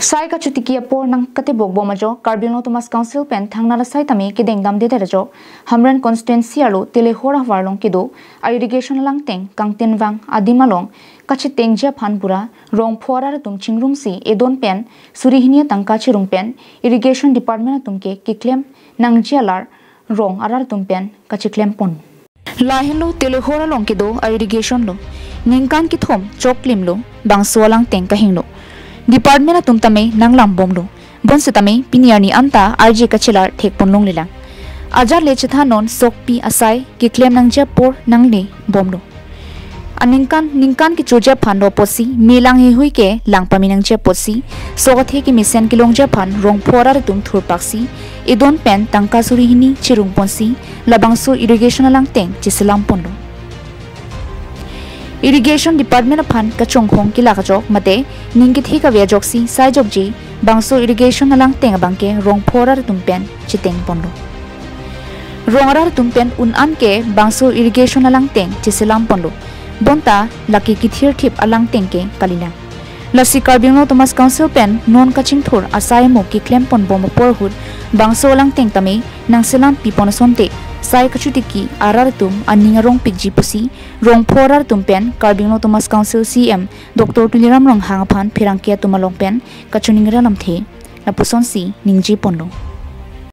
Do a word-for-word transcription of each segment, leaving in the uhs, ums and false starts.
Sai kachotiki apor nangkatebok bom ajok Karbi Anglong Autonomous Council pen thangnat asai tame kedeng damdedet ajok Hamren constituency arlo Telehor ahavar along kedo a-irrigation alangteng kangtinvang adim along kachetengji aphan pura rongpho arat atum chingrumsi edon pen suri hini atangka chirung pen irrigation department atum ke keklem nangji alar rong arat atum pen kacheklem pon. Lahenlo Telehor along kedo a-irrigation lo. Ningkan kethom choklimlo, bangso alangteng kahingno. Department atum tame nanglam bomlo. Bonsitame pini arni anta arje kachelar thekpon longlelang. Ajat le chethan non sokpi asai keklem nangji apor nangle bomlo. Aningkan ningkan kechoji aphan do apotsi, me lang heihui ke lang pame nangji apotsi, sok athe kemesen kelongji aphan rongpho arat atum thurpaksi, edon pen tangka suri hini chirung ponsi, labangso irrigation alangteng cheselam ponlo. Irrigation department aphan kachonghong kelak ajok mate ning kethe kave ajoksi sai jokji bangso irrigation alangteng abangke rongpho arat atum pen cheteng ponlo. Rong arat atum pen un-an ke bangso irrigation alangteng cheselam ponlo. Bonta lake kithirthip alangteng ke kalilang. Lasi Karbi Anglong Autonomous Council pen non kachingthur asai amo keklem pon bom apor ahut bangso alangteng tame nangselam pipon asonte sai kachotiki arat atum aning arongpikji pusi rongpho arat atum pen Karbi Anglong Autonomous Council C M Doctor Tuliram Ronghang aphan pherangke atum along pen kachiningri alamthe lapusonsi ningje ponlo.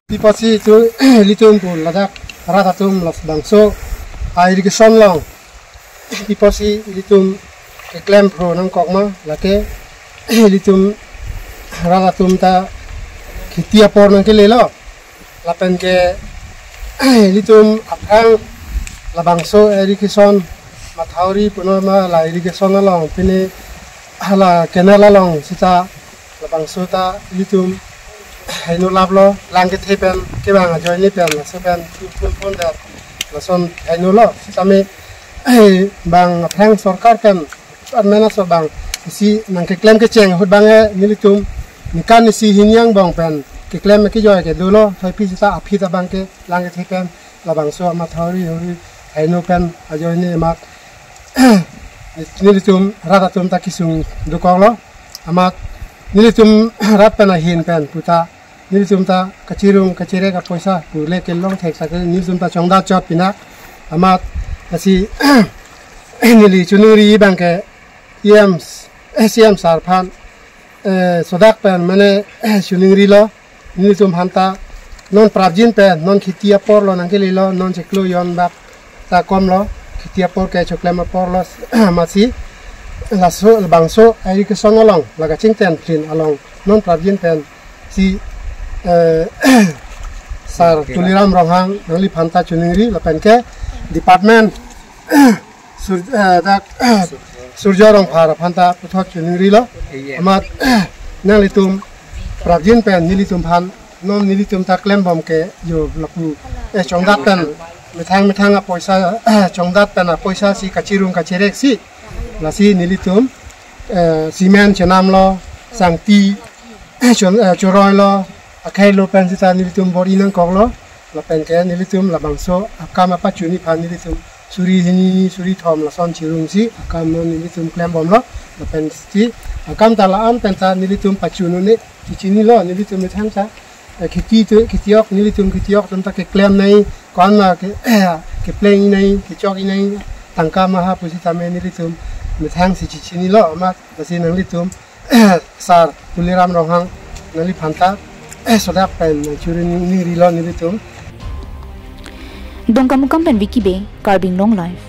Pi apotsi tu ilitum pu ladak rat atum labangso a-irrigation along pi apotsi ilitum keklem phro nangkok ma, lake ilitum rat atum ta kheti apor nangkelelo. Lapen ke ilitum aphrang labangso irrigation mathori punon ma la irrigation along pine hala canal along sita labangso ta ilitum haino laplo, lang kethe pen kevang ajoine pen laso pen phun phun dat lason haino lo. Sitame bang aphrang sorkar pen department aso bang isi nangkeklem kecheng ahut abang e nelitum ningkan isi hini angbong pen keklem kejoi ke dolo, thoi pi sita aphi ta abang ke lang kethe pen labangso amathori hori haino pen ajoine amat nelitum rat atum ta kesung dokoklo. Amat nelitum rat pen ahin pen puta nelitum ta kachirung kachirek apoisa pule kelong thek sak nelitum ta chongdat chot pina. Amat lasi neli choningri abang ke E M, C M sir aphan, eh, sodak pen mane choningrilo. Nelitum aphanta non prapjin pen non kheti apor lo nangkelelo, non chiklo jon bak ta komlo, kheti apor ke choklem apor lo. Amatsi laso labangso irrigation along la kachingten plin along non prapjin pen si, eh, sir Tuliram Ronghang nangliphan ta choningri lapen ke department sur, eh, dak Surjo Rongphar aphan ta puthot choningrilo. Amat nanglitum prapjin pen nelitum aphan non nelitum ta klem bom ke jo lapu, eh, chongdat pen methang methang apoisa, chongdat pen apoisa si kachirung kachirek si lasi nelitum, eh, cement chenamlo, sangti, eh, chon, eh, choroilo, akhei lo pen sita nelitum bor-i nangkoklo. Lapen ke nelitum labangso akam apachuni aphan nelitum suri hini suri thom lason chirungsi akam non nelitum klem bomlo. Lapen si akam ta la-an pen ta nelitum pachunune chichinilo, nelitum methang ta, eh, kheti tu khetiok, nelitum khetiok atum ta keklem nai, ko-an ma ke, kepleng nai, kechok nai, tangka maha pusitame nelitum methang si chichinilo. Amat lasi nanglitum sir Tuliram Ronghang nangliphan ta sodak pen churi ni, ningrilo nelitum. Dongkamukam pen Vicky Bey, Karbi Anglong Live.